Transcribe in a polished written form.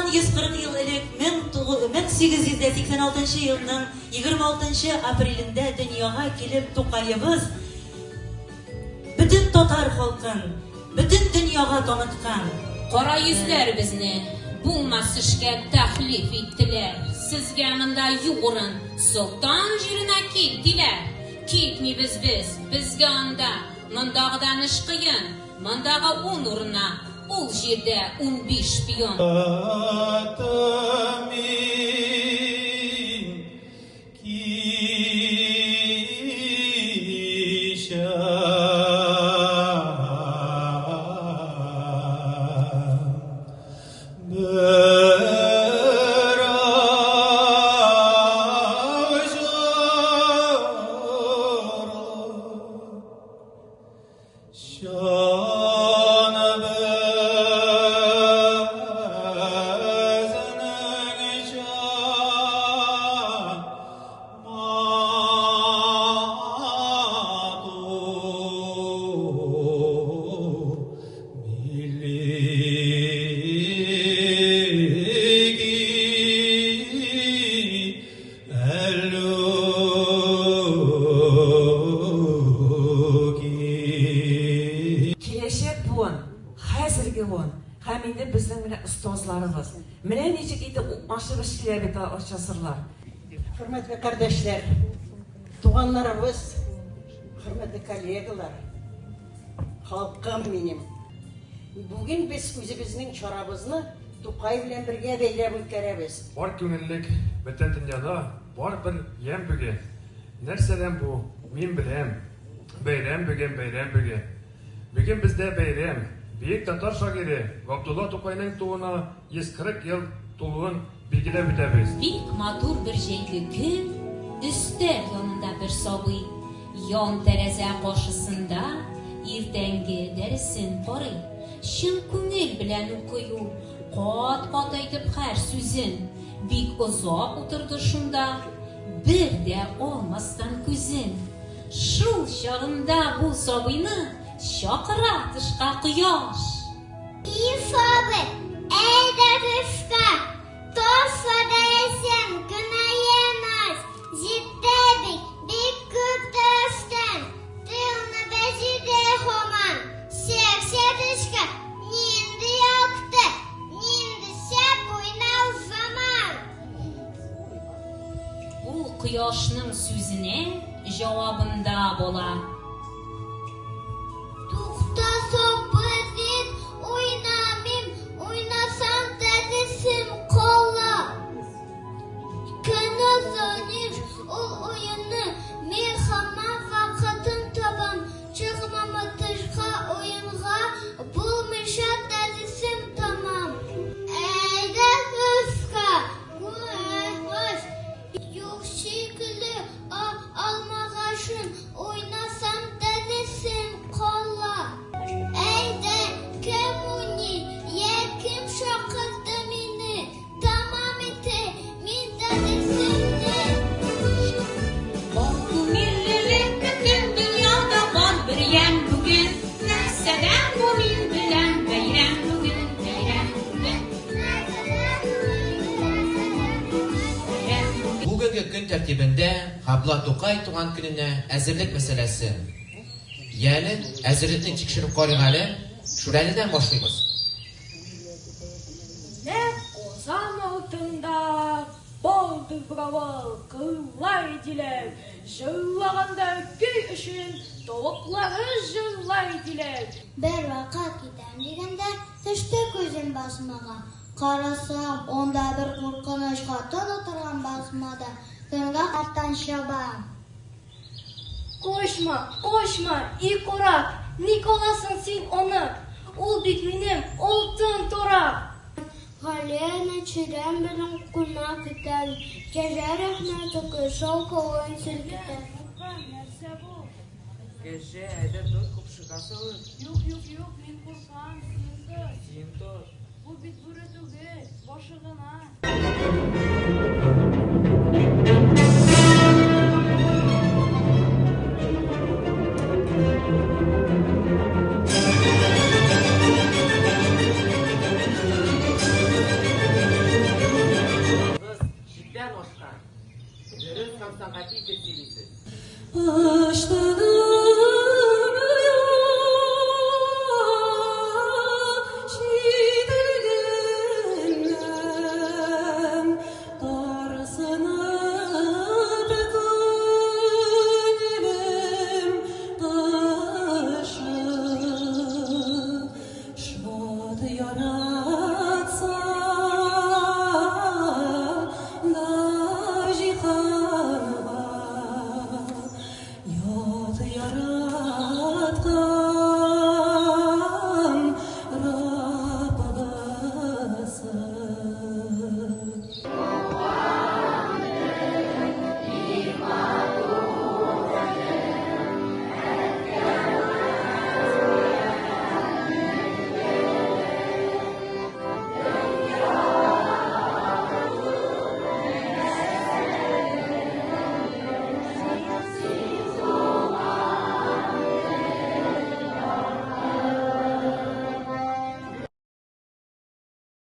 Моннан 140 ел элек, 1886 елның 26 апрелендә дөньяга килеп Тукаебыз бөтен татар халкын, бөтен дөньяга таныткан. Кара йөзләр безне булмас эшкә тәхлиф иттеләр. Сезгә монда юк урын, солтан җиренә кит, диләр. Китмибез без, безгә анда мондагыдан эш кыен, мондагы ун урынына ул җирдә 15 пион. Мин кичә бер Чан безнең чан матур милли Әллүки. Киләчәк буын, хәзерге буын һәм инде безнең менә остазларыбыз. Менә ничек итеп укмашып эшлиләр бит алар ачасырлар. Хөрмәтле кардәшләр, туганнарыбыз, хөрмәтле коллегалар, халкым минем. Бүген без үзебезнең чарабызны Тукай белән бергә бәйләп үткәрәбез. Бар күңеллек бөтен дөньяда бар бер ямь бүген. Нәрсәдән бу, мин беләм. Бәйрәм бүген, бәйрәм бүген. Бүген бездә бәйрәм. Бөек татар шагыйре Габдулла Тукайның тууына 140 ел тулуын билгеләп үтәбез. Бик матур бер җәйге көн, өстәл янында бер сабый, ян тәрәзә каршысында иртәнге дәресен карый. Чын күңел белән укый ул, кат-кат әйтеп һәр сүзен. Бик озак утырды шунда, бер дә алмастан күзен. Шул чагында бу сабыйны чакыра тышка кояш. И сабый, әйдә тышка, Торса дәресем көнәен аз, Җитте бит, бик күп тырыштым, Тылны бәҗиде һаман. Чәкчә тышка, нинди якты, Нинди шәп уйнау заман! Ул кояшның сүзенә җавабында бала. Тукта, сабыр дип уйнамыйм, уйнасам дәресем кала. Көн озын ул уенны, мин һаман вакытын табам, чыкмам тышка уенга, булмыйча дәресем тәмам. Әйдә тышка, күрәбез, юк шикелле алмагачын, уйнасам дәресем кала. Әйдә, кем уйный, я кем чакырды мине, тәмам итә мин дәресемне. Бар күңеллелек бөтен дөньяда бар бер ямь бүген. Нәрсәдән бу, мин беләм, бәйрәм бүген, бәйрәм бүген. Бәйрәм бүген. Бүгенге көн тәртибендә Габдулла Тукай туган көненә әзерлек мәсьәләсе. Яле, әзерлекне тикшереп карыйк әле. Шүрәледән башлыйбыз. Нәкъ Казан артында бардыр бер авыл, Кырлай диләр. Җырлаганда көй өчен тавыклары җырлай диләр. Бервакыт китәм дигәндә, төште күзем басмага. Карасам, анда бер куркыныч хатын утырган басмада, төнгә арттан чаба. Качма, качма, и карак, ник аласың син аны? Ул бит минем алтын тарак! Галияне чирәм белән кунак итәм, Кәҗә рәхмәт укый, шалкавын селкетә. Куркам, нәрсә бу? Кәҗә, әйдә тот, купшыга салып. Юк, юк, юк, мин куркам, син тот. Син тот. Бу бит бүре түгел, башы гына. һәм сәнгати итеп сөйлисез. Очтылар.